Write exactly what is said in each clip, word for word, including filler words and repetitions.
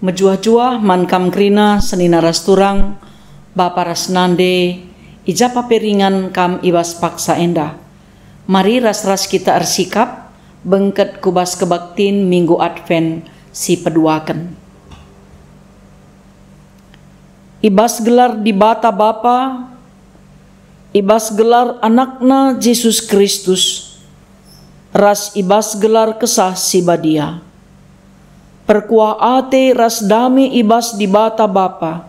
Mejuah-juah man kam kerina senina ras turang, bapa ras nande, i ja pe ringan kam i bas paksa enda. Mari ras-ras kita ersikap, bengket ku bas kebaktin Minggu Advent si peduaken. I bas gelar Dibata Bapa, i bas gelar AnakNa Jesus Kristus, ras i bas gelar Kesah Si Badia. Perkuah ate ras dame i bas Dibata Bapa,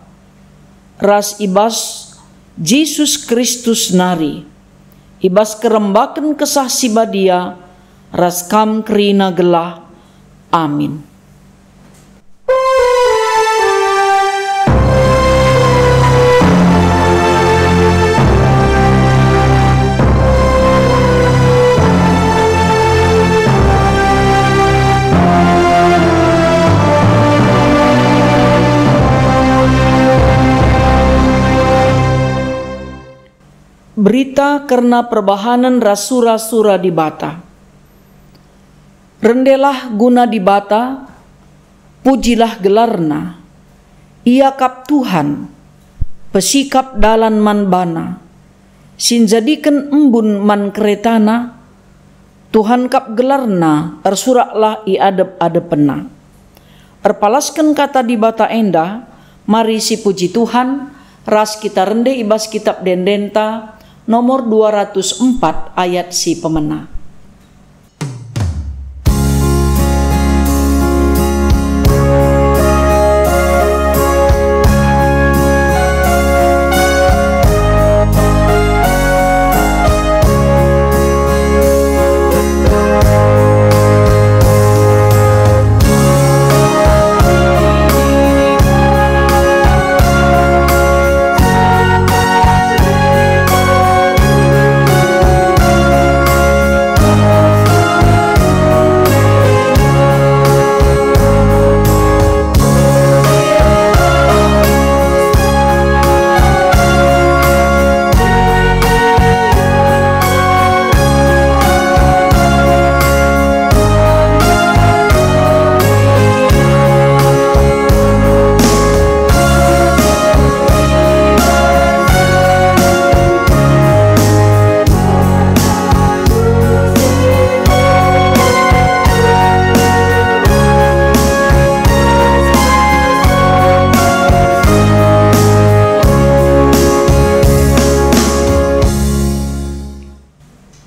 ras i bas Jesus Kristus nari, i bas kerembaken Kesah Si Badia, ras kam kerina gelah. Amin. Berita kerna perbahanen ras sura-sura Dibata. Rendelah guna Dibata, pujilah gelarNa. Ia kap Tuhan, pesikap dalan man baNa, si njadiken embun man keretana. Tuhan kap gelarNa, ersuraklah i adep-adepenNa. Erpalasken kata Dibata enda, mari sipuji Tuhan, ras kita rende i bas Kitap Ende-endenta nomor dua ratus empat ayat si pemena.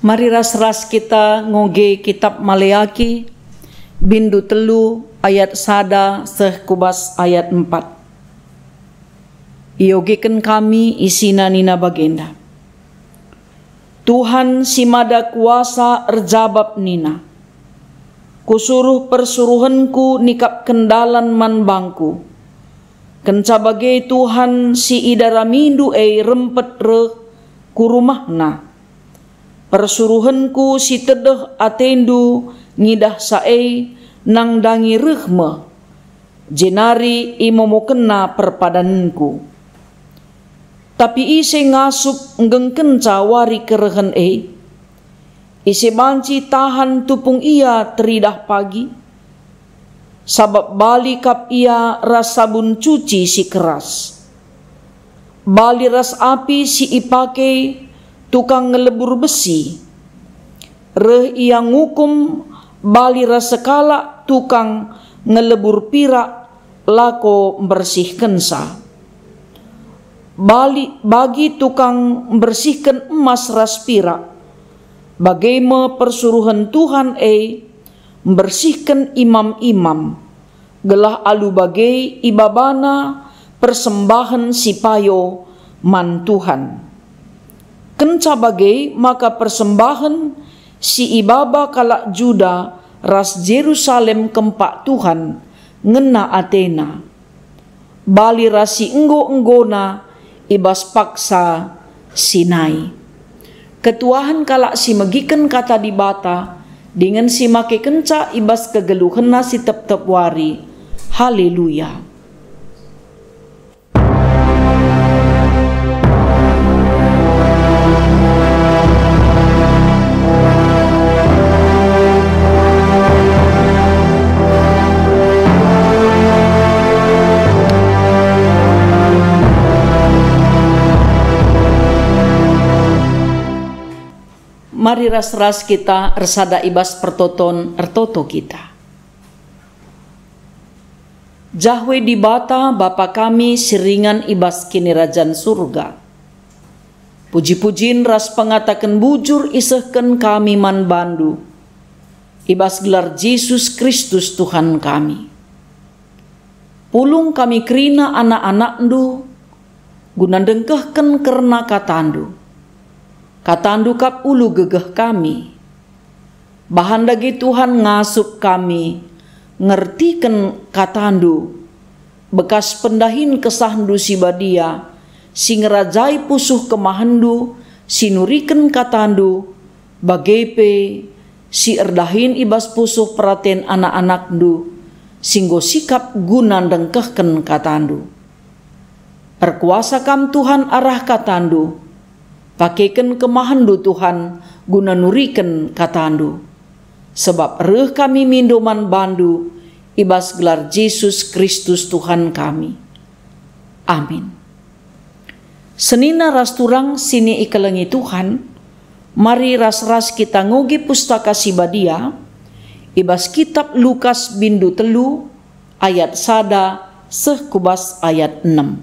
Mari ras-ras kita ngoge Kitap Maleaki, bindu telu ayat sada seh ku bas ayat empat. Iogeken kami isina nina bagenda, Tuhan si Mada Kuasa erjabap nina, Kusuruh persuruhenKu nikapken dalan man bangKu. Kenca bage Tuhan si idaramindu e rempet reh ku rumahNa. PersuruhenKu si tedeh atendu ngidahsa e nandangi reh me, jenari imomokenna perpadanenKu. Tapi ise ngasup nggengkenca wari kerehen e? Ise banci tahan tupung ia teridah pagi? Sabap bali kap ia ras sabun cuci si keras. Bali ras api si ipake tukang ngelebur besi. Reh ia ngukum bali ras sekalak tukang ngelebur pirak lako mbersihkensa. Bali, bagi tukang mbersihken emas ras pirak, bage me persuruhen Tuhan e mbersihken imam-imam, gelah alu bage ibabana persembahen si payo man Tuhan. Kenca bage maka persembahen si ibaba kalak Juda ras Jerusalem kempak Tuhan ngena atena, bali ras si enggo-enggona i bas paksa Sinai. Ketuahen kalak si megiken Kata Dibata dingen si makekenca i bas kegeluhenna si tep-tep wari. Haleluya! Mari ras-ras kita ersada i bas pertoton ertoto kita. Jahwe Dibata, Bapa kami si ringan i bas Kinirajan Surga. Puji-pujin ras pengataken bujur isehken kami man bandu, i bas gelar Jesus Kristus Tuhan kami. Pulung kami kerina anak-anakndu, guna ndengkehken kerna katandu. Katandu kap ulu gegeh kami. Bahan dage Tuhan ngasup kami ngertiken katandu, bekas pendahin kesahndu si badia, si ngerajai pusuh kemahenndu, si nuriken katandu, bage pe si erdahin i bas pusuh peraten anak-anakndu, si enggo sikap guna ndengkehken katandu. Erkuasa Kam, Tuhan, arah katandu. Pakeken kemahenndu, Tuhan, guna nuriken katandu. Sebab reh kami mindo man bandu i bas gelar Jesus Kristus Tuhan kami. Amin. Senina ras turang si ikelengi Tuhan, mari ras-ras kita ngoge Pustaka Si Badia i bas Kitap Lukas bindu telu ayat sada seh ku bas ayat enem.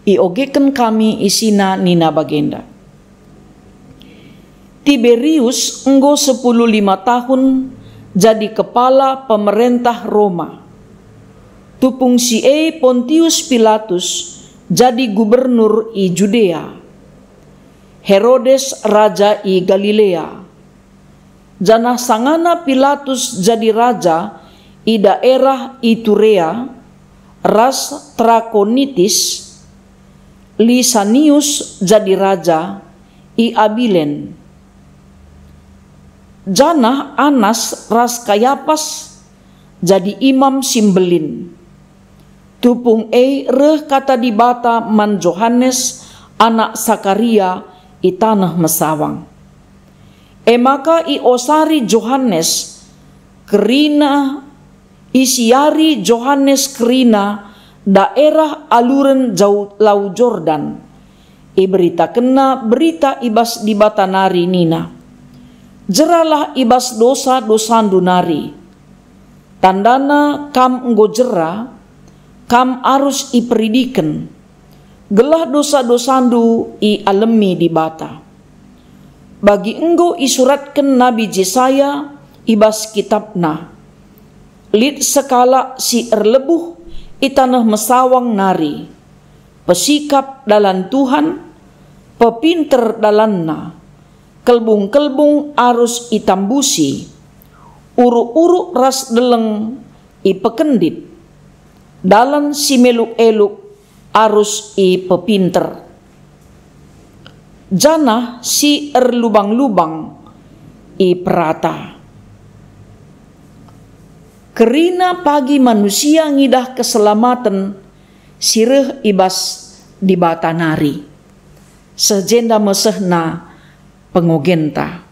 Iogeken kami isina nina bagenda, Tiberius enggo sepuluh lima tahun jadi kepala pemerentah Roma. Tupung si e Pontius Pilatus jadi gubernur i Judea, Herodes raja i Galilea, janah sangana Pilatus jadi raja i daerah Iturea ras Trakonitis, Lisanius jadi raja i Abilen, janah Anas ras Kayapas jadi imam si mbelin. Tupung e reh kata Dibata man Johanes, anak Sakaria, i taneh mesawang. E maka iosari Johanes kerina, isiari Johanes kerina daerah aluren jau Lau Jordan. Iberitakenna berita i bas Dibata nari nina, "Jeralah i bas dosa-dosandu nari." Tandana kam enggo jera, kam arus iperidiken. Gelah dosa-dosandu ialemi Dibata. Bagi enggo isuratken Nabi Jesaya i bas kitapna, "Lit sekalak si erlebuh i taneh mesawang nari, pesikap dalan Tuhan, pepinter dalanna, kelbung-kelbung arus itambusi, uruk-uruk ras deleng ipekendit, dalan si meluk-eluk arus ipepinter, janah si erlubang-lubang iperata." Kerina pagi manusia ngidah keselamaten si reh i bas Dibata nari. Seh jenda mesehna pengogenta.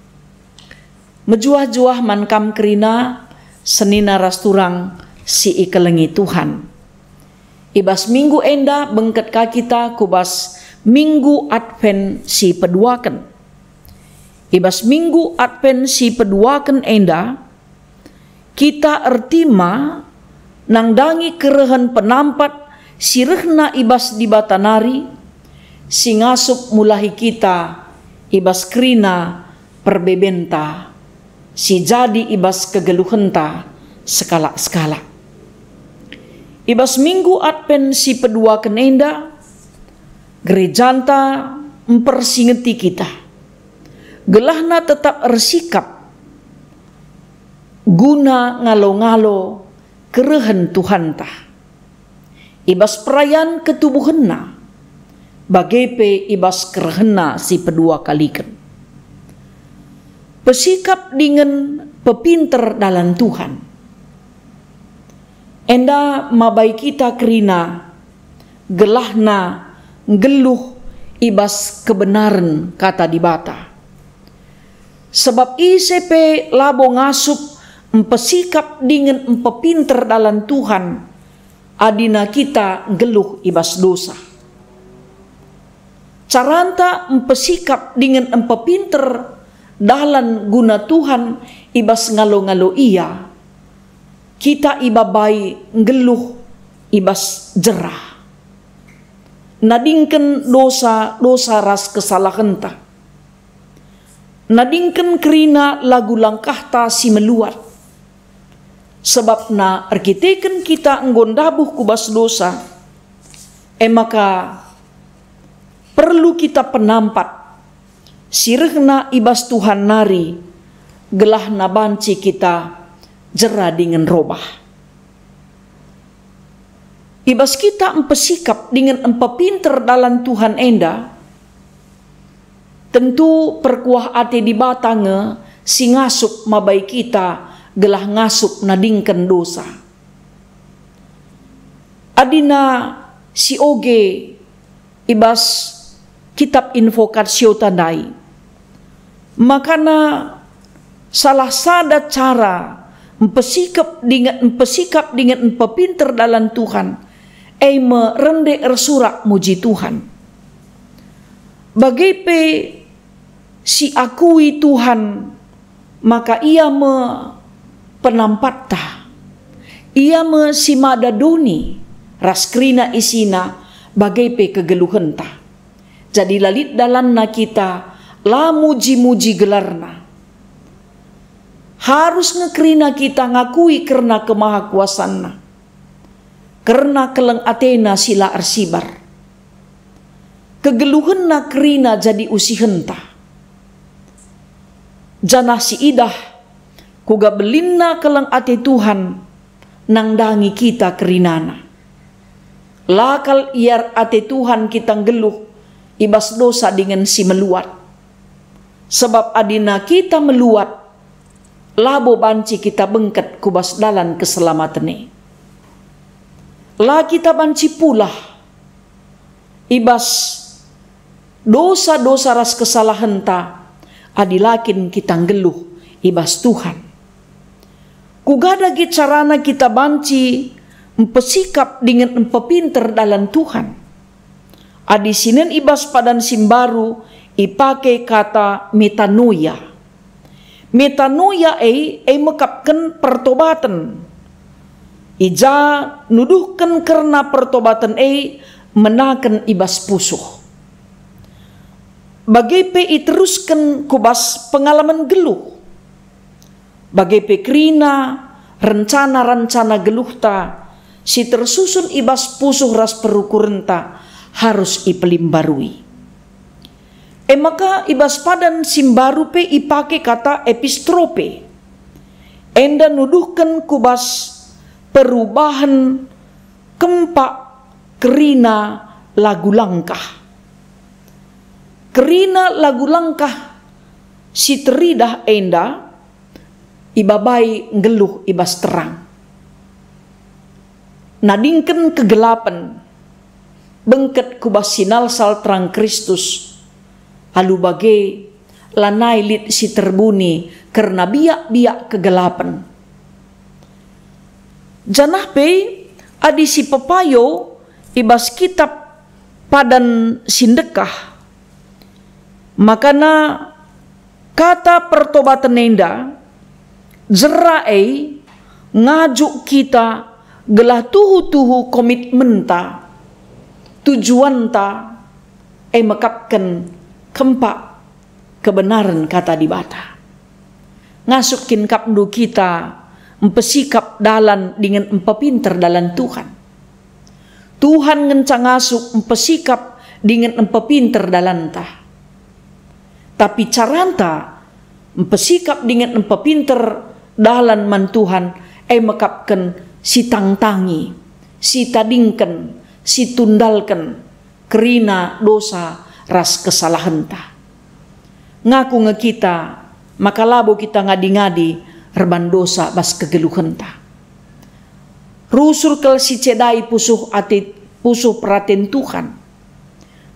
Mejuah-juah man kam kerina, senina ras turang si ikelengi Tuhan. I bas minggu enda bengket ka kita ku bas Minggu Advent si peduaken. I bas Minggu Advent si peduaken enda, kita ertima nandangi kerehen penampat si rehna i bas Dibata nari, si ngasup mulahi kita i bas kerina perbebenta, si jadi i bas kegeluhenta sekalak-sekalak. I bas Minggu Advent si peduaken enda, gerejanta mpersingeti kita, gelahna tetap ersikap guna ngalo-ngalo kerehen Tuhanta, i bas perayan ketubuhenna, bage pe i bas kerehenna si pedua kaliken. Pesikap dingen pepinter dalan Tuhan. Enda mabai kita kerina gelahna nggeluh i bas kebenaren Kata Dibata. Sebab ise pe labo ngasup mpesikap dingen mpepinter dalan Tuhan, adina kita nggeluh i bas dosa. Caranta mpesikap dingen mpepinter dalan guna Tuhan i bas ngalo-ngalo Ia, kita ibabai nggeluh i bas jera. Nadingken dosa-dosa ras kesalahenta. Nadingken kerina lagu langkahta si meluat. Sebabna erkiteken kita enggo ndabuh ku bas dosa, e maka perlu kita penampat si rehna i bas Tuhan nari, gelahna banci kita jera dingen robah. I bas kita mpesikap dingen mpepinter dalan Tuhan enda, tentu perkuah ate Dibata nge si ngasup mabai kita gelah ngasup nadingken dosa. Adina si oge i bas kitab Invocatio ta ndai, makana salah sada cara mpesikap dingen, mpesikap dingen mpepinter dalan Tuhan, e me rende ersurak muji Tuhan. Bage pe si akui Tuhan, maka Ia me penampatta. Ia me si mada doni ras kerina isina, bage pe kegeluhenta. Jadi la lit dalanna kita la muji-muji gelarNa. Harus nge kerina kita ngakui kerna kemahakuasanNa, kerna keleng ateNa si la ersibar. KegeluhenNa kerina jadi usihenta. Janah si idah kuga belinna keleng ate Tuhan nandangi kita kerinana. La kal iar ate Tuhan kita nggeluh i bas dosa dingen si meluat. Sebab adina kita meluat, labo banci kita bengket ku bas dalan keselamaten e. La kita banci pulah i bas dosa-dosa ras kesalahenta, adi la kin kita nggeluh i bas Tuhan. Kuga dage carana kita banci mpesikap dingen mpepinter dalan Tuhan? Adi sinen i bas padan si mbaru ipake kata metanoia. Metanoia e, e mekapken pertobaten. I ja nuduhken kerna pertobaten e menaken i bas pusuh. Bage pe iterusken ku bas pengalamen geluh. Bage pe kerina rencana-rencana geluhta si tersusun i bas pusuh ras perukurenta harus ipelimbarui. E maka i bas padan si mbaru pe ipake kata epistrope. Enda nuduhken ku bas perubahen kempak kerina lagu langkah. Kerina lagu langkah si teridah enda ibabai nggeluh i bas terang. Nadingken kegelapen, bengket ku bas sinalsal terang Kristus, alu bage lanai lit si terbuni kerna biak-biak kegelapen. Janah pe adi si pepayo i bas kitab padan si ndekah, makana kata pertobaten enda, jera e, ngajuk kita gelah tuhu-tuhu komitmenta, tujuanta, e mekapken kempak kebenaren Kata Dibata. Ngasup kin kapndu kita mpesikap dalan dingen mpepinter dalan Tuhan? Tuhan ngenca ngasup mpesikap dingen mpepinter dalanta. Tapi caranta mpesikap dingen mpepinter dalan man Tuhan e mekapken sitangtangi, sitadingken, situndalken kerina dosa ras kesalahenta. Ngaku nge kita maka labo kita ngadi-ngadi erban dosa bas kegeluhenta. Rusur kal sicedai pusuh ate, pusuh peraten Tuhan,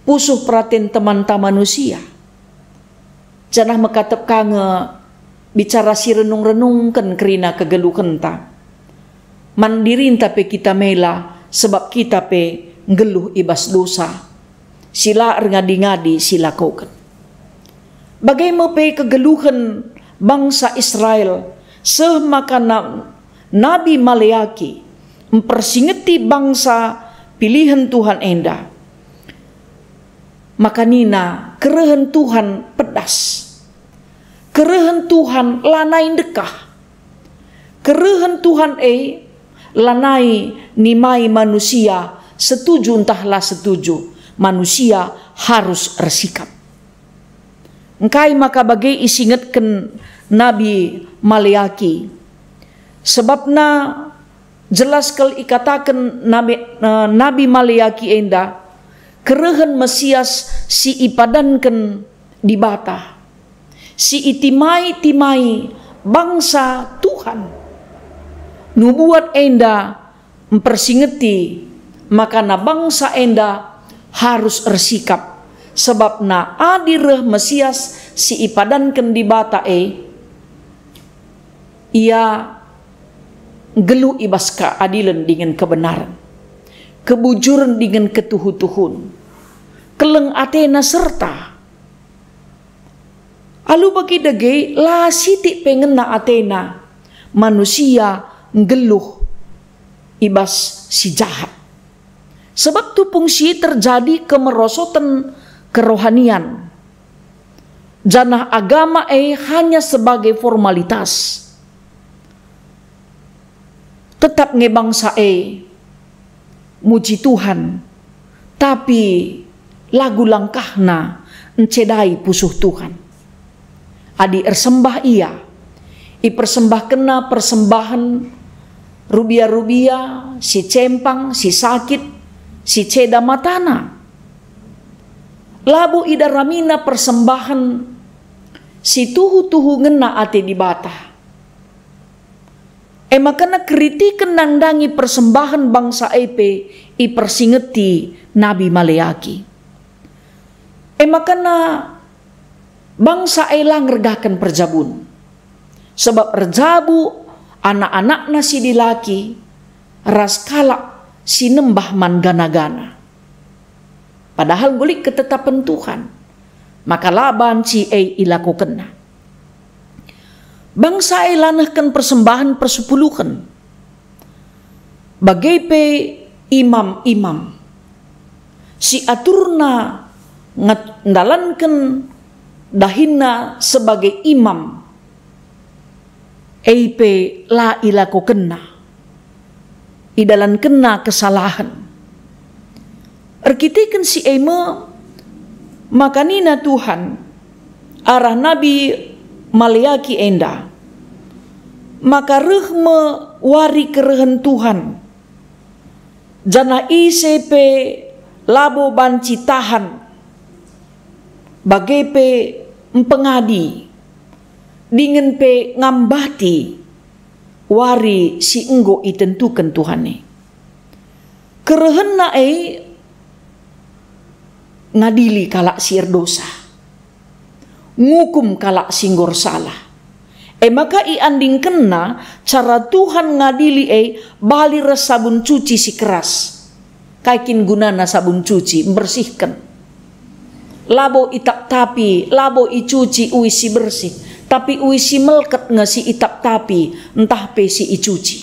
pusuh peraten temanta manusia. Janah mekatep ka nge bicara si renung-renungken kerina kegeluhenta. Man dirinta pe kita mela, sebab kita pe nggeluh i bas dosa si la erngadi-ngadi silakoken. Bage me pe kegeluhen bangsa Israel, seh maka na-, Nabi Maleaki mpersingeti bangsa pilihen Tuhan enda. Maka nina, kerehen Tuhan pedas. Kerehen Tuhan lanai ndekah. Kerehen Tuhan e lanai nimai manusia setuju ntah la setuju. Manusia harus ersikap. Engkai maka bage isingetken Nabi Maleaki? Sebabna jelas kal ikataken Nabi, eh, Nabi Maleaki enda, kerehen Mesias si ipadanken Dibata, si itimai-timai bangsa Tuhan. Nubuat enda mpersingeti maka na bangsa enda harus ersikap, sebabna adi reh Mesias si ipadanken Dibata e, ia nggeluh i bas keadilen dingen kebenaren, kebujuren dingen ketuhu-tuhun, keleng atena serta alu bagi dage la sitik pe ngena atena manusia nggeluh i bas si jahat. Sebab tupung si terjadi kemerosoten kerohanian, janah agama e hanya sebagai formalitas. Tetap nge bangsa e muji Tuhan, tapi lagu langkahna ncedai pusuh Tuhan. Adi ersembah ia, ipersembahkenna persembahen rubia-rubia, si cempang, si sakit, si ceda matana. Labo idaramina persembahen si tuhu-tuhu ngena ate Dibata. E makana keritiken nandangi persembahen bangsa e pe ipersingeti Nabi Maleaki. E makana bangsa e la ngergahken perjabun, sebab erjabu anak-anakna si dilaki ras kalak si nembah man gana-gana. Padahal nggo lit ketetapen Tuhan, maka la banci e ilakokenna. Bangsa e la nehken persembahen persepuluhen, bage pe imam-imam si aturna nge-, ndalanken dahinna sebagai imam, e pe la ilakokenna, idalankenna kesalahen. Erkiteken si e me maka nina Tuhan arah Nabi Maleaki enda, maka reh me wari kerehen Tuhan, janah ise pe labo banci tahan, bage pe mpengadi, dingen pe ngambati wari si enggo itentuken Tuhan e. Kerehenna e ngadili kalak si erdosa, ngukum kalak si enggo ersalah. E maka iandingkenna cara Tuhan ngadili e bali ras sabun cuci si keras. Kai kin gunana sabun cuci? Mbersihken. Labo itaptapi, labo icuci uis si bersih, tapi uis si melket nge si itaptapi, ntah pe si icuci.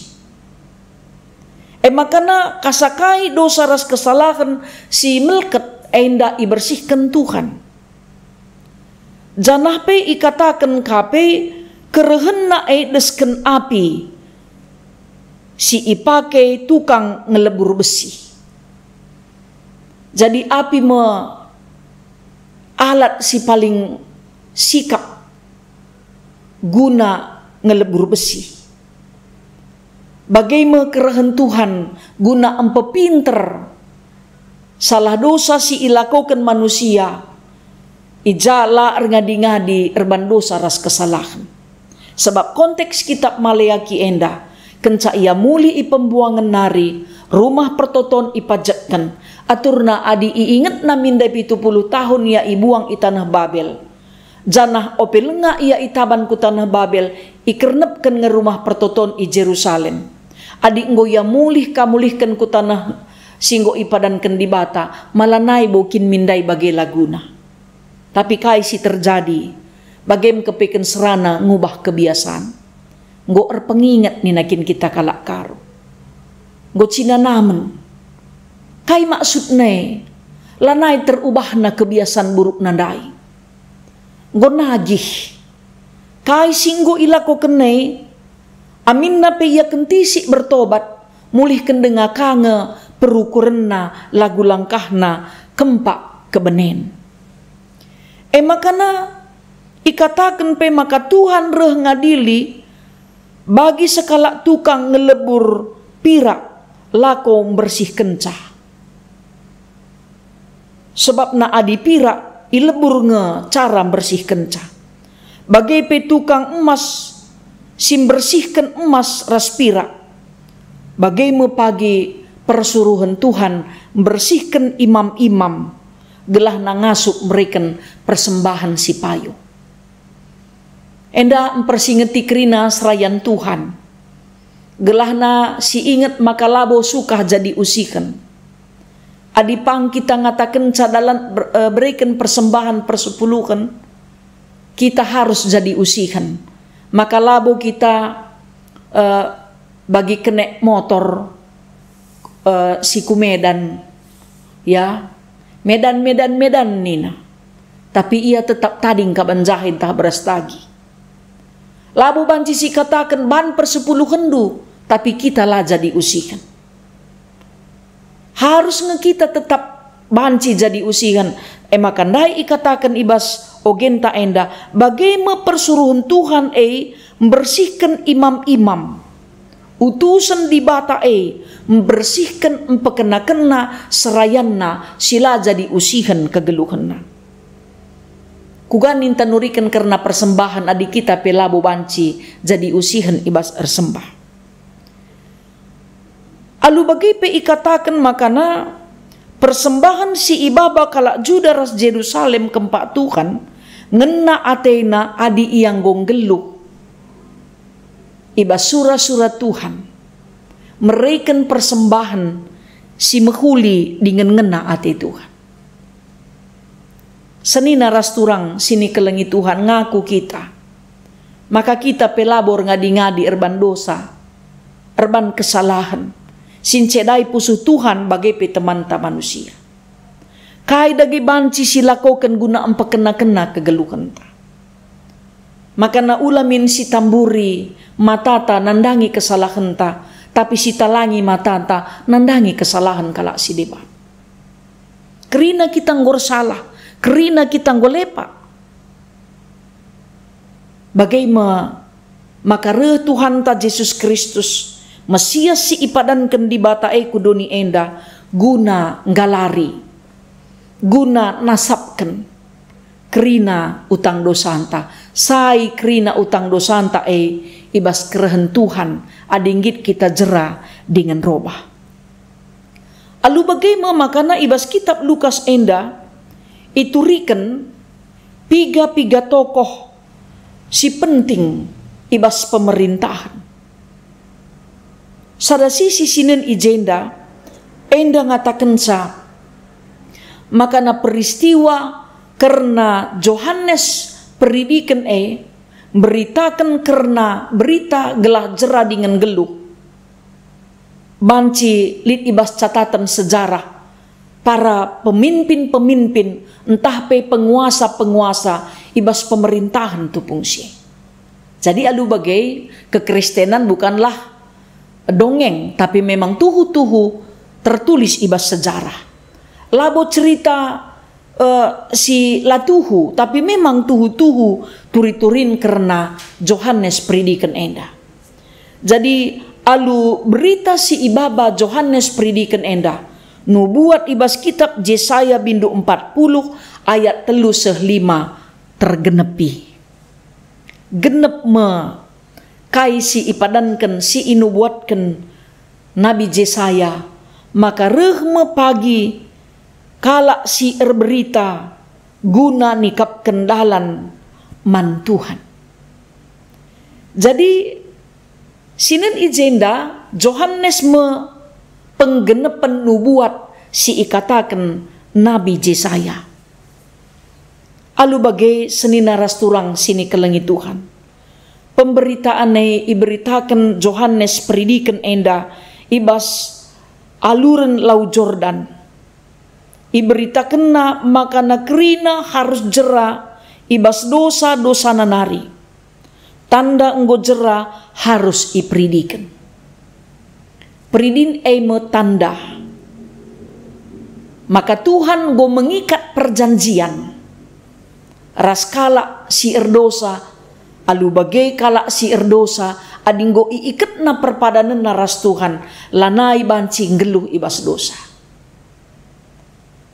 E makana kasakai dosa ras kesalahen si melket enda ibersihken Tuhan. Janah pe ikataken ka pe kerehenna e desken api si ipake tukang ngelebur besi. Jadi api me alat si paling sikap guna ngelebur besi. Bage me kerehen Tuhan guna mpepinter salah dosa si ilakoken manusia, i ja la erngadi-ngadi erban dosa ras kesalahen. Sabap konteks kitab Maleaki enda, kenca ia mulih i pembuangen nari, Rumah Pertoton ipajekken, aturna adi iingetna min ndai pitu puluh tahun ia ibuang i taneh Babel. Janah ope langa ia itaban ku taneh Babel, ikernepken nge Rumah Pertoton i Jerusalem. Adi enggo ia mulih ka mulihken ku taneh si enggo ipadanken Dibata, ma lanai bo kin min ndai bage laguna. Tapi kai si terjadi? Bage me kepeken serana ngubah kebiasan. Enggo erpenginget nina kin kita kalak Karo. Enggo cinanamen. Kai maksudna e? Lanai terubahna kebiasan burukna ndai. Enggo nagih. Kai si enggo ilakokenna e? Aminna pe ia kentisik bertobat, mulihken denga ka nge perukurenna, lagu langkahna kempak kebenen. E makana ikataken pe maka Tuhan reh ngadili bagi sekalak tukang ngelebur pirak lako mbersihkenca. Sebabna adi pirak, ilebur nge cara mbersihkenca. Bage pe tukang emas si mbersihken emas ras pirak. Bage me pagi persuruhen Tuhan mbersihken imam-imam, gelahna ngasup mereken persembahen si payo. Enda mpersingeti kerina serayan Tuhan, gelahna si inget maka labo sukah jadi usihen. Adi pang kita ngatakenca dalan ber-, eh, bereken persembahen persepuluhen, kita harus jadi usihen. Maka labo kita, eh, bagi kenek motor, eh, si ku Medan, ya, Medan, Medan, Medan nina. Tapi ia tetap tading kaban jahe ntah berastagi. Labo banci sikataken ban persepuluhenndu, tapi kita la jadi usihen. Harus nge kita tetap banci jadi usihen. E maka ndai ikataken i bas ogenta enda, bage me persuruhen Tuhan e mbersihken imam-imam. Utusen Dibata e mbersihken, mpekena-kena serayanna si la jadi usihen kegeluhenna. Kuga ninta nuriken kerna persembahen adi kita pe labo banci jadi usihen i bas ersembah. Alu bage pe ikataken makana persembahen si ibaba kalak Juda ras Jerusalem kempak Tuhan ngena atena adi ia enggo nggeluh i bas sura-sura Tuhan, mereken persembahen si mehuli dingen ngena ate Tuhan. Senina ras turang si nikelengi Tuhan ngaku kita, maka kita pe labo erngadi-ngadi erban dosa, erban kesalahen, si ncedai pusuh Tuhan bage pe temanta manusia. Kai dage banci silakoken guna mpekena-kena kegeluhenta? Makana ula min sitamburi matata nandangi kesalahenta, tapi sitalangi matata nandangi kesalahen kalak si deban. Kerina kita enggo ersalah, kerina kita enggo lepak. Bage me maka reh Tuhanta Jesus Kristus, Mesias si ipadanken Dibata e ku doni enda, guna nggalari, guna nasapken kerina utang dosanta, sai kerina utang dosanta e i bas kerehen Tuhan, adi nggit kita jera dingen robah. Alu bage me makana i bas kitab Lukas enda ituriken piga-piga tokoh si penting i bas pemerintahen. Sada sisi sinen i jenda enda ngatakenca makana peristiwa kerna Johanes Peridiken e mberitaken kerna berita gelah jera dingen nggeluh. Banci lit i bas catatan sejarah para pemimpin-pemimpin ntah pe penguasa-penguasa i bas pemerintahen tupung si e. Jadi alu bage, kekristenan bukanlah dongeng, tapi memang tuhu-tuhu tertulis i bas sejarah. Labo cerita, eh, si la tuhu, tapi memang tuhu-tuhu turi-turin kerna Johanes Peridiken enda. Jadi, alu berita si ibaba Johanes Peridiken enda, nubuat i bas kitab Jesaya bindu empat puluh ayat telu seh lima tergenepi. Genep me kai si ipadanken, si inubuatken Nabi Jesaya, maka reh me pagi kalak si erberita guna nikapken dalan man Tuhan. Jadi, sinen i jenda Johanes me penggenepen nubuat si ikataken Nabi Jesaya. Alu bage senina ras turang si nikelengi Tuhan. Pemberitaan e iberitaken Johanes Peridiken enda i bas aluren Lau Jordan. Iberitakenna maka kerina harus jera i bas dosa-dosana nari. Tanda enggo jera harus iperidiken. Peridin e me tanda maka Tuhan enggo mengikat perjanjian ras kalak si erdosa, alu bage kalak si erdosa, adi enggo iiketna perpadanenna ras Tuhan, lanai banci nggeluh i bas dosa.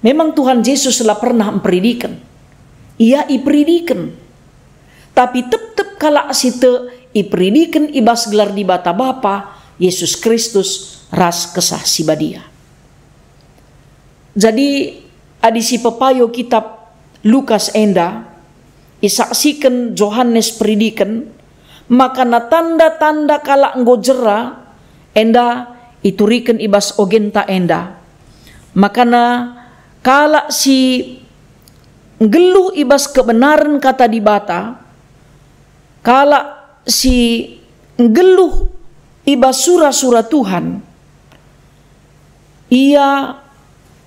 Memang Tuhan Jesus la pernah mperidiken. Ia iperidiken. Tapi tep-tep kalak si tek iperidiken i bas gelar Dibata Bapa, Yesus Kristus, ras Kesah Si Badia. Jadi, adi sipepayo kitab Lukas enda, isaksiken Johanes Peridiken, maka tanda-tanda kalak enggo jera enda ituriken i bas ogenta enda. Maka kalak si nggeluh i bas kebenaren Kata Dibata, kalak si nggeluh i bas sura-sura Tuhan, ia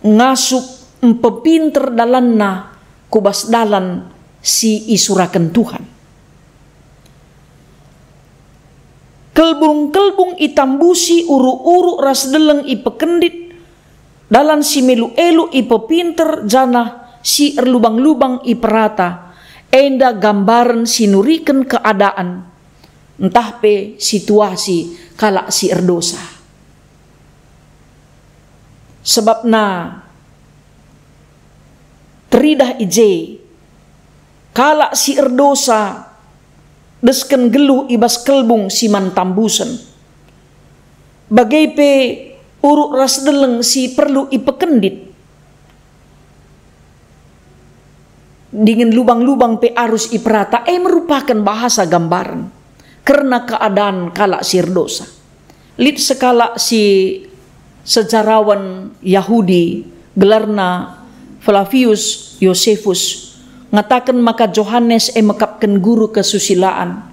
ngasup mpepinter dalanna ku bas dalan si isuraken Tuhan. Kelbung-kelbung itambusi, uruk-uruk ras deleng ipekendit, dalan si melu-elu ipepinter janah si erlubang-lubang iperata, enda gambaren si nuriken keadaan, ntah pe situasi kalak si erdosa. Sebabna teridah i je, kalak si erdosa desken nggeluh i bas kelbung si man tambusen, bage pe uruk ras deleng si perlu ipekendit. Dingen lubang-lubang pe arus iperata, e merupaken bahasa gambaren kerna keadaan kalak si erdosa. Lit sekalak si sejarawan Yahudi, gelarna Flavius Josephus, ngataken maka Johanes e mekapken guru kesusilaan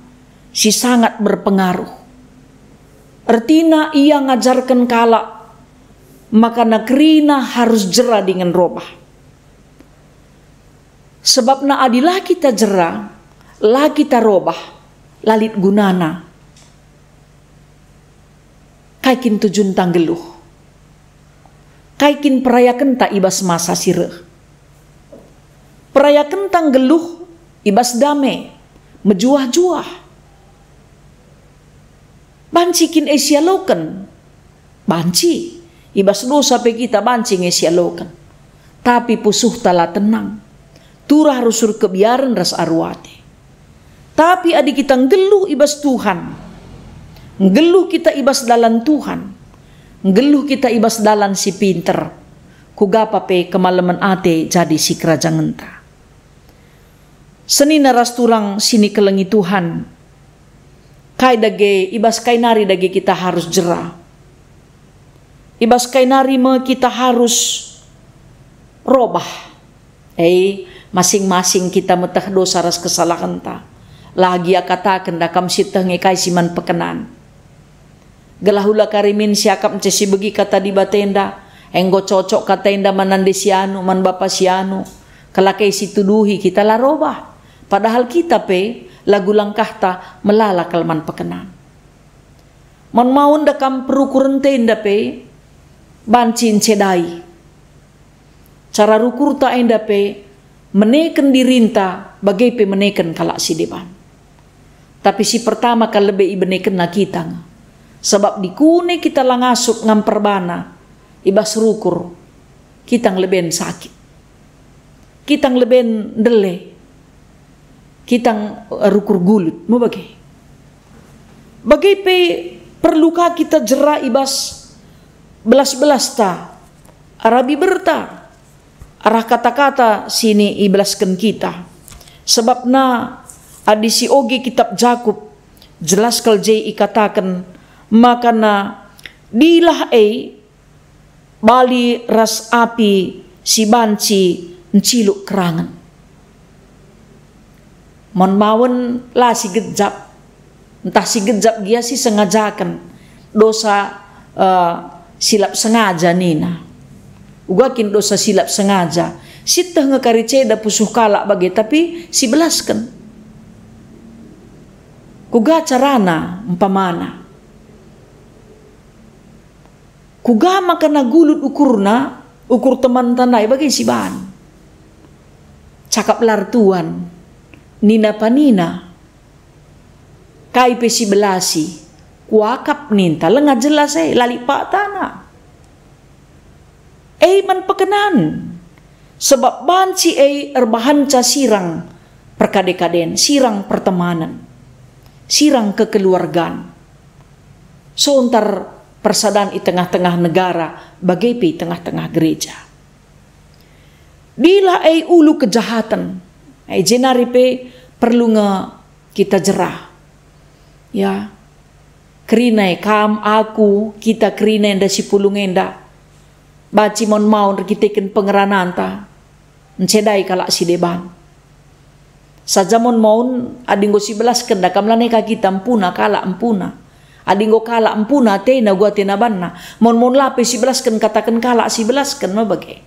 si sangat berpengaruh. Ertina ia ngajarken kalak maka kerina harus jera dingen robah. Sebabna adi la kita jera, la kita robah, la lit gunana. Kai kin tujunta nggeluh? Kai kin perayakenta i bas masa si reh? Perayakenta nggeluh i bas dame, mejuah-juah. Banci kin e sialoken? Banci. I bas dosa pe kita banci nge sialoken. Tapi pusuhta la tenang. Turah rusur kebiaren ras aru ate. Tapi adi kita nggeluh i bas Tuhan, nggeluh kita i bas dalan Tuhan, nggeluh kita i bas dalan si pinter, kuga pe kemalemen ate jadi sikerajangenta. Senina ras turang si nikelengi Tuhan, kai dage, i bas kai nari dage kita harus jera? I bas kai nari me kita harus robah? E, masing-masing kita meteh dosa ras kesalahenta. La gia kataken da kam sieteh nge kai si man pekenan. Gelah ula kari min siakap nceh sibegi kata Dibata enda, enggo cocok kata enda man nande si anu, man bapa si anu, kelake situduhi kita la robah. Padahal kita pe lagu langkahta melala kal man pekenan. Man maun da kam perukuren enda pe banci ncedai. Cara rukurta enda pe meneken dirinta bage pe meneken kalak si deban. Tapi si pertama kal lebe ibenekenna kita nge. Sabap dikune kita la ngasup ngamper bana i bas rukur, kita ngeleben sakit. Kita ngeleben ndele. Kita ng-, rukur gulut, me bage. Bage pe perlu ka kita jera i bas belas-belasta, arah biberta, arah kata-kata si nibelasken kita. Sebabna adi sioge kitab Jakup, jelas kal je ikataken, maka dilah e bali ras api si banci nciluk kerangen. Maun-maun la si gejap, ntah si gejap gia si sengajaken, dosa, eh, silap sengaja nina. Uga kin dosa silap sengaja? Sieteh nge kari ceda pusuh kalak bage, tapi sibelasken. Kuga carana umpamana? Kuga maka nagulut ukurna, ukur temanta ndai bage siban. Cakap la ertuan, nina panina, kai pe sibelasi, kuakap ninta, langa jelas e, la lit paktana. E man pekenen, sebab banci e erbahanca sirang perkade-kaden, sirang pertemanen, sirang kekeluargan. Sontar persadan i tengah-tengah negara, bage pe i tengah-tengah gereja. Dilah e ulu kejahaten, e jenari pe perlu nge kita jerah. Ya, kerina e kam, aku, kita kerina enda si pulung enda, banci maun-maun erkiteken pengerananta, encedai kalak si deban. Saja maun-maun, adi enggo sibelasken da kam, lanai ka kita empuna kalak empuna. Adi enggo kalak empuna atena, uga atena banna. Maun-maun la pe sibelasken, kataken kalak sibelasken me bage.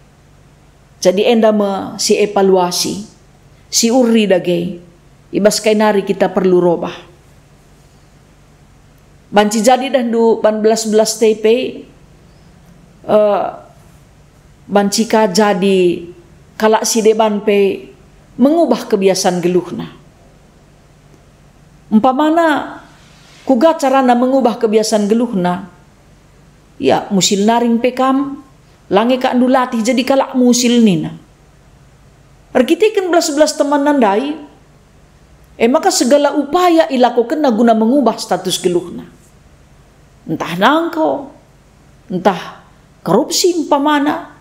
Jadi enda me si evaluasi, si uri dage, i bas kai nari kita perlu robah. Banci jadi dahndu ban belas-belas T P, eh, banci ka jadi kalak si deban pe mengubah kebiasaan geluhna. Umpamana, kuga carana mengubah kebiasaan geluhna? Ya, musil naring pe kam, lange ka ndu latih jadi kalak musil nina. Erkiteken belas-belas temanna ndai, e maka segala upaya ilakokenna guna mengubah status geluhna. Ntah nangko, ntah korupsi umpamana,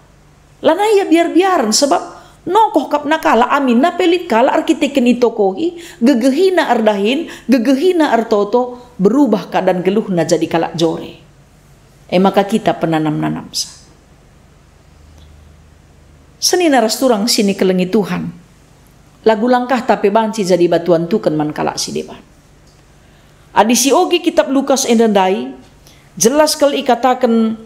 lanai ia biar-biaren, sebab nokoh kap na kalak, aminna pe lit kalak erkiteken itokohi, gegehina erdahin, gegehina ertoto, berubah keadaan geluhna jadi kalak jore. E maka kita penanam-nanamsa. Senina ras turang si nikelengi Tuhan, lagu langkahta pe banci jadi batuan tuken man kalak si deban. Adi sioge kitap Lukas enda ndai, jelas kal ikataken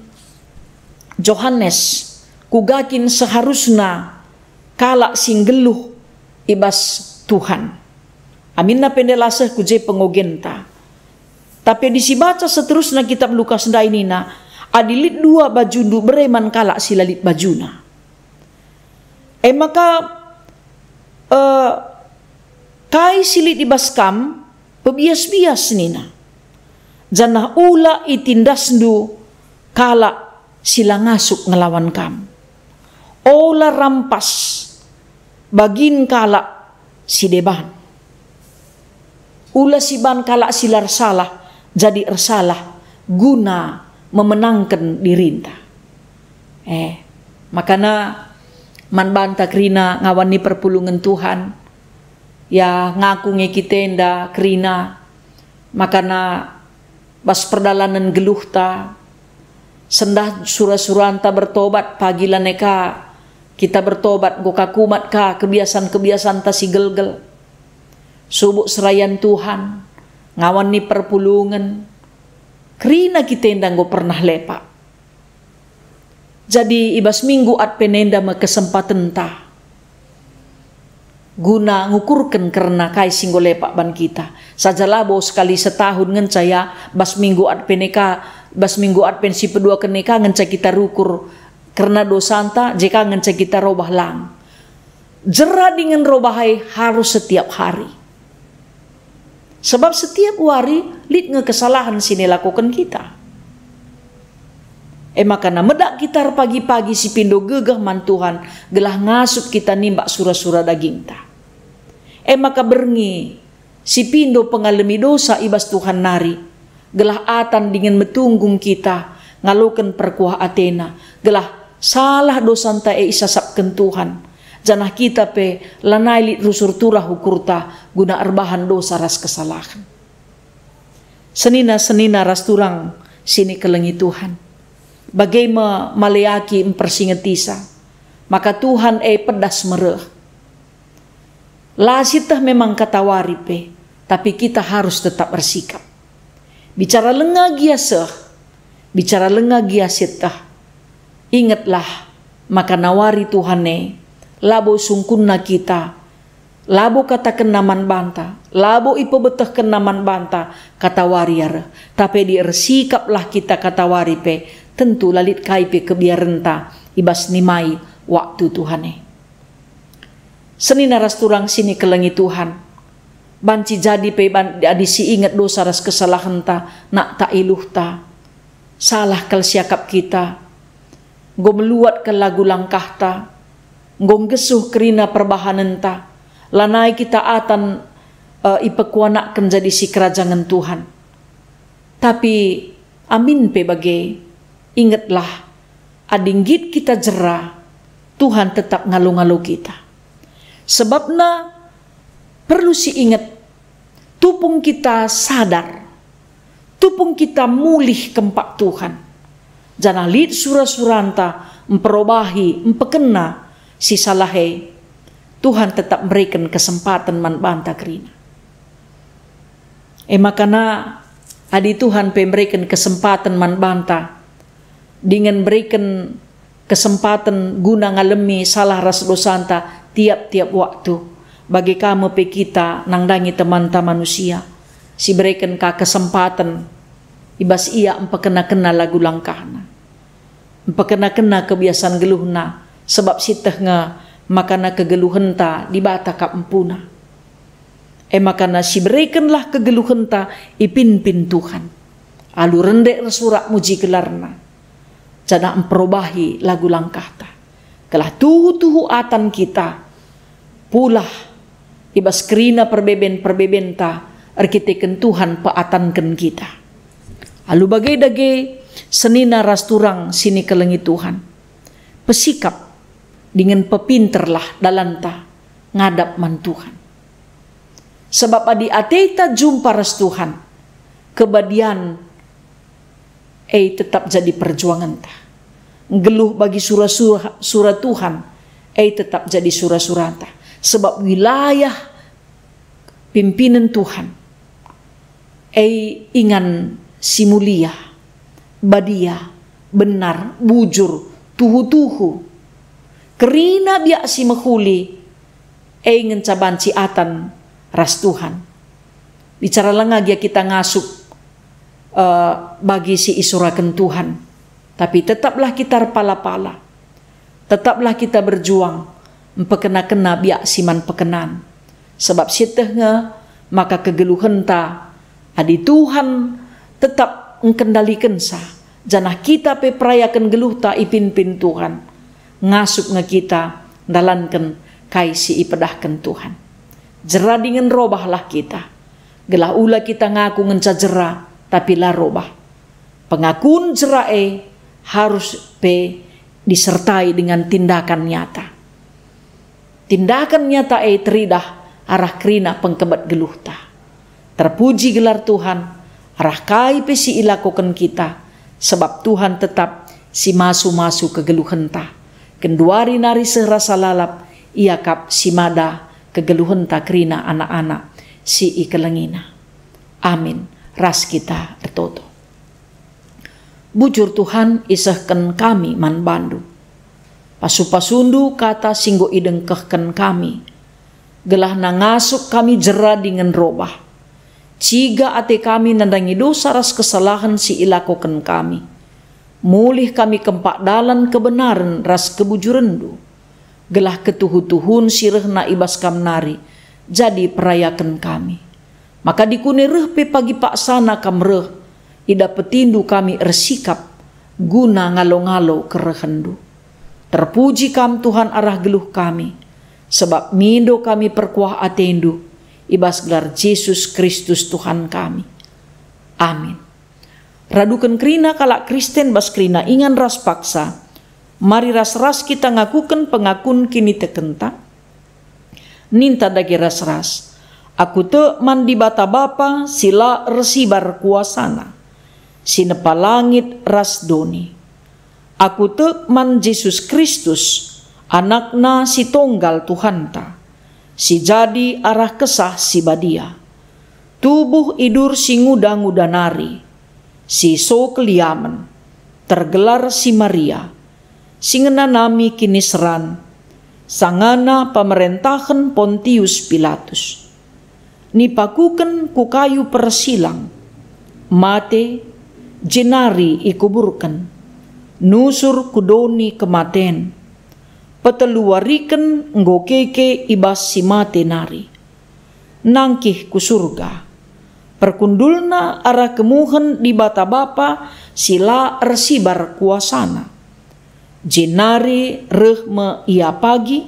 Johanes, kuga kin seharusna kalak si nggeluh i bas Tuhan. Aminna pe ndai la seh ku je pengogenta. Tapi adi sibaca seterusna kitap Lukas ndai nina, "Adi lit dua bajundu, bere man kalak si la lit bajuna." E maka, eh, kai si lit i bas kam, pebias-bias nina, janah ula itindasndu kalak si la ngasup ngelawan kam. Ola rampas bagin kalak si deban. Ula siban kalak si la ersalah jadi ersalah guna memenangken dirinta. Eh, makana man banta kerina ngawan ni perpulungen Tuhan, ya, ngaku nge kita enda kerina, makana bas perdalanen geluhta, sendah sura-suranta bertobat, pagi lanai ka kita bertobat, enggo ka kumat ka kebiasan-kebiasanta si gelgel. Subuk serayan Tuhan, ngawan ni perpulungen, kerina kita enda enggo pernah lepak. Jadi, i bas minggu Advent enda me kesempatenta guna ngukurken kerna kai si enggo lepak ban kita. Saja labo sekali setahun ngenca, ya, bas minggu Advent e ka, bas minggu Advent si peduaken e ka ngenca kita rukur kerna dosanta, je ka ngenca kita robah lang. Jera dingen robah e harus setiap hari. Sebab setiap wari lit nge kesalahen si nilakoken kita. E maka na medak kita erpagi-pagi si pindo gegeh man Tuhan, gelah ngasup kita nimbak sura-sura dagingta. E maka berngi si pindo pengalemi dosa i bas Tuhan nari, gelah atan dingen metunggung kita ngaloken perkuah atena, gelah salah dosanta e isasapken Tuhan, janah kita pe lanai lit rusur turah ukurta guna erbahan dosa ras kesalahen. Senina-senina ras turang si nikelengi Tuhan, bage me Maleaki mpersingetisa, maka Tuhan e pedas mereh. La sieteh memang katawari pe, tapi kita harus tetap ersikap. Bicara lenga gia seh, bicara lenga gia sieteh. Ingetlah maka nawari Tuhan e, labo sungkunna kita, labo katakenna man banta, labo ipebetehkenna man banta katawari areh, tapi adi ersikaplah kita katawari pe, tentu la lit kai pe kebiarenta i bas nimai waktu Tuhan e. Senina ras turang si nikelengi Tuhan, banci jadi pe ban-, adi si inget dosa ras kesalahenta, nakta iluhta, salah kal siakap kita, enggo meluat kal lagu langkahta, enggo nggesuh kerina perbahanenta, lanai kita atan, e, ipekuanakken jadi sikerajangen Tuhan. Tapi amin pe bage, ingetlah, adi nggit kita jera, Tuhan tetap ngalo-ngalo kita. Sebabna perlu si inget, tupung kita sadar, tupung kita mulih kempak Tuhan, janah lit sura-suranta mperobahi, mpekena si salah e, Tuhan tetap mereken kesempaten man banta kerina. E makana, adi Tuhan pe mereken kesempaten man banta, dingen mereken kesempaten guna ngalemi salah ras dosanta tiap-tiap waktu, bage ka me pe kita nandangi temanta manusia, si bereken ka kesempaten i bas ia mpekena-kena lagu langkahna, mpekena-kena kebiasan geluhna, sebab sieteh nge makana kegeluhenta Dibata kap empuna. E makana siberekenlah kegeluhenta ipinpin Tuhan, alu rendek ersurak muji gelarNa, janah mperobahi lagu langkahta, gelah tuhu-tuhu atan kita pulah i bas kerina perbeben-perbebenta erkiteken Tuhan peatanken kita. Alu bage dage, senina ras turang si nikelengi Tuhan, pesikap dingen pepinterlah dalanta ngadap man Tuhan. Sebab adi ateta jumpa ras Tuhan, kebadian e tetap jadi perjuangenta. Nggeluh bagi sura-sura, sura Tuhan e tetap jadi sura-suranta. Sebab wilayah pimpinen Tuhan e ingan si mulia, badia, benar, bujur, tuhu-tuhu. Kerina biak si mehuli e ngenca banci atan ras Tuhan. Bicara lenga gia kita ngasup, eh, bagi si isuraken Tuhan, tapi tetaplah kita erpala-pala. Tetaplah kita berjuang, mpekena-kena biak si man pekenan. Sebab sieteh nge maka kegeluhenta, adi Tuhan tetap ngkendalikensa, janah kita pe perayaken geluhta ipinpin Tuhan, ngasup nge kita ndalanken kai si ipedahken Tuhan. Jera dingen robahlah kita, gelah ula kita ngaku ngenca jera, tapi la robah. Pengakun jera e harus pe disertai dengan tindakan nyata. Tindakan nyata e teridah arah kerina pengkebet geluhta. Terpuji gelar Tuhan, arah kai pe si ilakoken kita, sebab Tuhan tetap si masu-masu kegeluhenta. Genduari nari seh rasa lalap, Ia kap si mada kegeluhenta kerina anak-anak si ikelengiNa. Amin. Ras kita ertoto. Bujur Tuhan, isehken kami man bandu. Pasu-pasundu kata si enggo idengkehken kami, gelahna ngasup kami jera dingen robah. Ciga ate kami nandangi dosa ras kesalahen si ilakoken kami. Mulih kami kempak dalan kebenaren ras kebujurenndu, gelah ketuhu-tuhun si rehna i bas Kam nari jadi perayaken kami. Maka dikune reh pe pagi paksana Kam reh, idapetindu kami ersikap guna ngalo-ngalo kerehenNdu. Terpuji Kam, Tuhan, arah geluh kami, sebab mindo kami perkuah ateNdu, i bas gelar Jesus Kristus Tuhan kami. Amin. Raduken kerina kalak Kristen bas kerina ingan ras paksa, mari ras-ras kita ngakuken pengakun kinitekenta. Ninta dage ras-ras, "Aku tek man Dibata Bapa si la ersibar kuasaNa, si nepa langit ras doni. Aku tek man Jesus Kristus, AnakNa si tonggal Tuhanta, si jadi arah Kesah Si Badia. Tubuh idur si nguda-nguda nari, si so keliamen, tergelar si Maria, si ngenanami kiniseran, sangana pemerentahen Pontius Pilatus. Nipakuken ku kayu persilang, mate, jenari ikuburken, nusur ku doni kematen. Peteluwariken enggo keke i bas si mate nari. Nangkih ku Surga. Perkundulna arah kemuhen Dibata Bapa si la ersibar kuasaNa. Jenari reh me Ia pagi,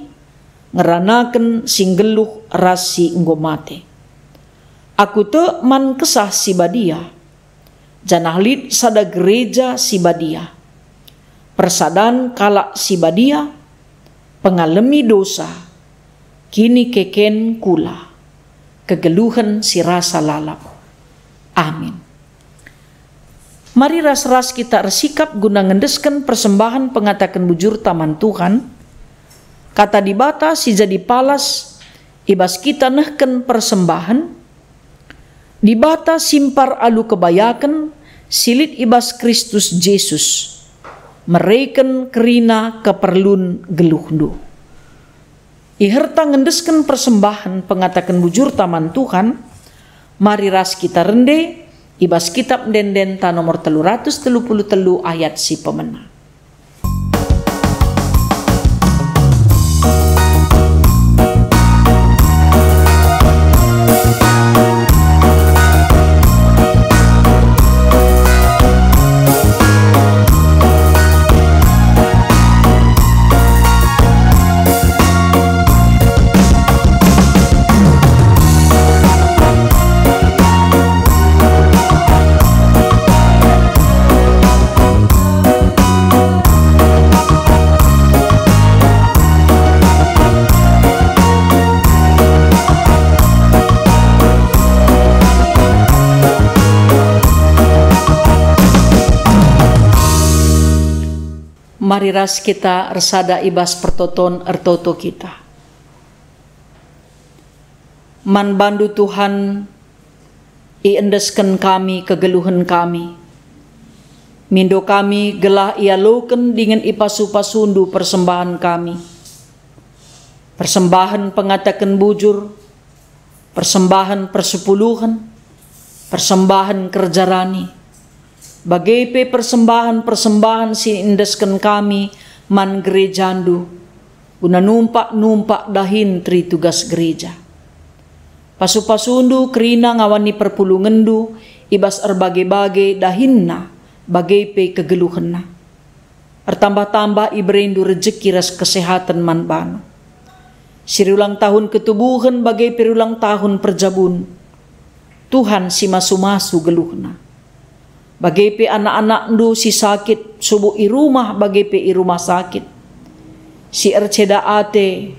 ngeranaken si nggeluh ras si enggo mate. Aku tek man Kesah Si Badia, janah lit sada gereja si badia, persadan kalak si badia, pengalemi dosa, kinikeken kula, kegeluhen si rasa lalap. Amin. Mari ras-ras kita ersikap guna ngendesken persembahen pengataken bujurta man Tuhan. Kata Dibata si jadi palas i bas kita nehken persembahen, Dibata simpar alu kebayaken si lit i bas Kristus Jesus, mereken kerina keperlun geluhndu. Iherta ngendesken persembahen pengataken bujurta man Tuhan, mari ras kita rende i bas Kitab Ende-endenta nomor telu ratus telu puluh telu ayat si pemena. Mari ras kita ersada i bas pertoton ertoto kita. Man bandu Tuhan, iendesken kami kegeluhen kami. Mindo kami gelah ialoken dingen ipasu-pasundu persembahen kami. Persembahen pengataken bujur, persembahen persepuluhen, persembahen kerja rani, bage pe persembahen-persembahen si iendesken kami man gerejandu, guna numpak-numpak dahin teritugas gereja. Pasu-pasundu kerina ngawani perpulungenndu i bas erbage-bage dahinna bage pe kegeluhenna. Ertambah-tambah iberendu rejeki ras kesehaten man bana. Si riulang tahun ketubuhen bage pe riulang tahun perjabun. Tuhan si masu-masu geluhna. Bage pe anak-anakndu si sakit, subuk i rumah bage pe i rumah sakit. Si erceda ate,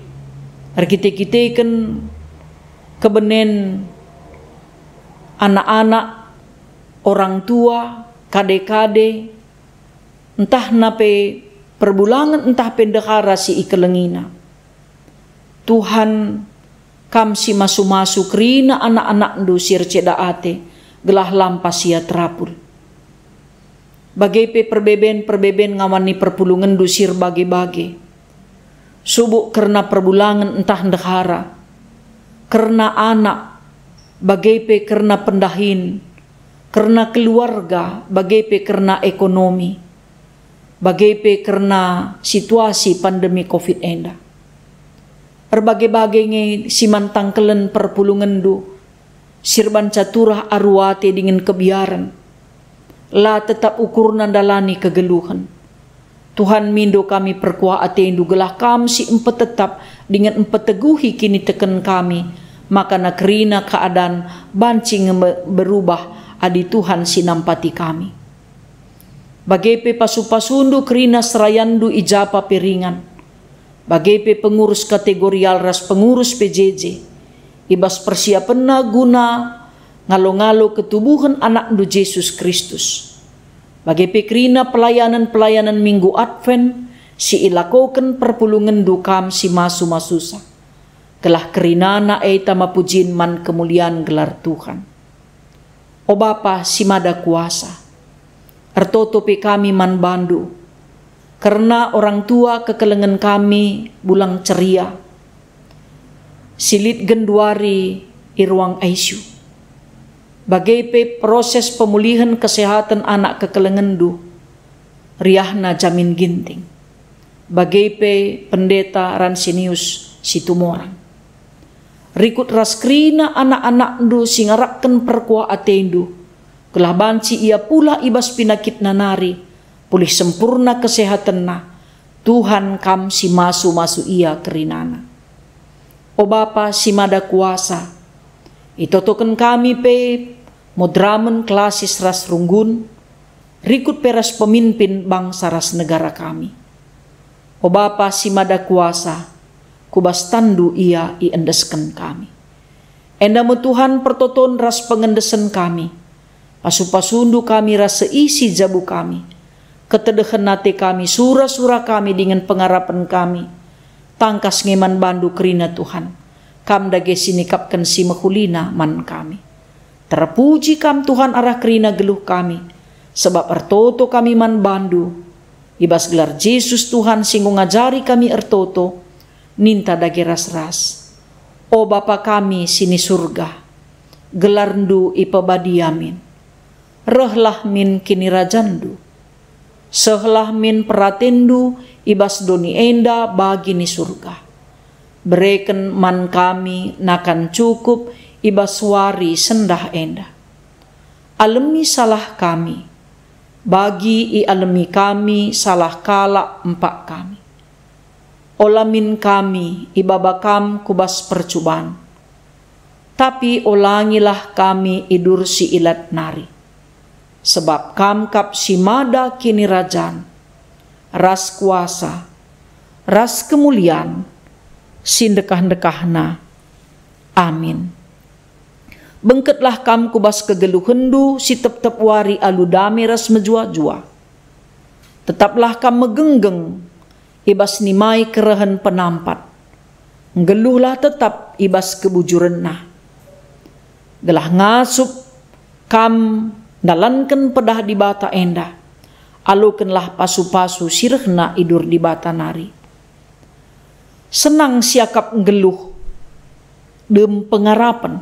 erkite-kiteken kebenen anak-anak, orang tua, kade-kade, ntah na pe perbulangen ntah pe ndehara si ikelengina. Tuhan, Kam si masu-masu kerina anak-anakndu si erceda ate, gelah lampas ia terapul. Bage pe perbeben-perbeben ngawani perpulungenndu si erbage-bage. Subuk kerna perbulangen ntah ndehara, kerna anak, bage pe kerna pendahin, kerna keluarga, bage pe kerna ekonomi, bage pe kerna situasi pandemi covid enda. Erbage-bage nge si man tangkelen perpulungenndu, si erbanca turah aru ate dingen kebiaren. La tetap ukurna ndalani kegeluhen. Tuhan, mindo kami perkuah atendu gelah Kam si mpetetap dingen mpeteguhi kiniteken kami, maka na kerina keadan banci nge berubah adi Tuhan si nampati kami. Bage pe pasu-pasundu kerina serayanndu i ja pe ringan. Bage pe pengurus kategorial ras pengurus P J J, i bas persiapenna guna ngalo-ngalo ketubuhen Anakndu Jesus Kristus. Bage pe kerina pelayanen-pelayanen Minggu Advent si ilakoken perpulungenndu Kam si masu-masusa. gelah kerinana e tama pujin man kemulian gelar Tuhan. O Bapa si Mada Kuasa, ertoto pe kami man bandu, kerna orang tua kekelengen kami bulang ceria, si lit genduari i ruang I C U. Bage pe proses pemulihen kesehatan anak kekelengenndu, riahna Jamin Ginting. Bage pe Pendeta Ransinius Situmorang. Rikut ras kerina anak-anakndu si ngarapken perkuah atendu, gelah banci ia pulah i bas penakitna nari, pulih sempurna kesehatenna. Tuhan, Kam si masu-masu ia kerinana. O Bapa si Mada Kuasa, itotoken kami pe moderamen Klasis ras Runggun, rikut pe ras pemimpin bangsa ras negara kami. O Bapa si Mada Kuasa, ku bas tanNdu ia iendesken kami. Enda me Tuhan pertoton ras pengendesen kami. Pasu-pasuNdu kami ras seisi jabu kami. Ketedehen ate kami, sura-sura kami dingen pengarapen kami. Tangkas nge man bandu kerina Tuhan. Kam dage si nikapken si mehulina man kami. Terpuji Kam Tuhan arah kerina geluh kami, sebab ertoto kami man bandu. I bas gelar Jesus Tuhan si enggo ngajari kami ertoto, ninta dage ras-ras. O Bapa kami si ni Surga, gelarNdu ipebadia min. Rehlah min kinirajanNdu. Sehlah min peratenNdu i bas doni enda bagi ni Surga. Bereken man kami nakan cukup i bas wari sendah enda. Alemi salah kami, bagi ialemi kami salah kalak empak kami. Ola min kami ibaba Kam ku bas percuban, tapi olangilah kami i bas si ilat nari. Sebab Kam kap si mada kinirajan, ras kuasa, ras kemulian, si ndekah-ndekahna. Amin. Bengketlah Kam ku bas kegeluhenNdu si tep-tep wari alu dame ras mejuah-juah. Tetaplah Kam megenggeng i bas nimai kerehen penampat. Nggeluhlah tetap i bas kebujurenna. Gelah ngasup Kam ndalanken pedah Dibata enda, alokenlah pasu-pasu si rehna i bas Dibata nari. Senang siakap nggeluh, dem pengarapen.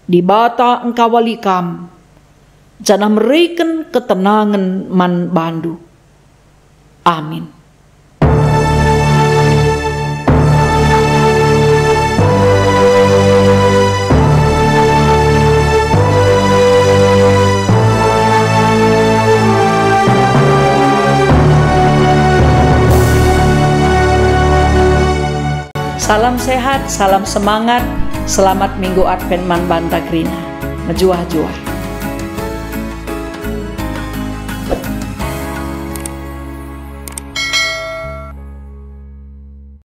Dibata engkawali kam, janah mereken ketenangen man bandu. Amin. Salam sehat, salam semangat, selamat Minggu Advent man banta kerina. Mejuah-juah.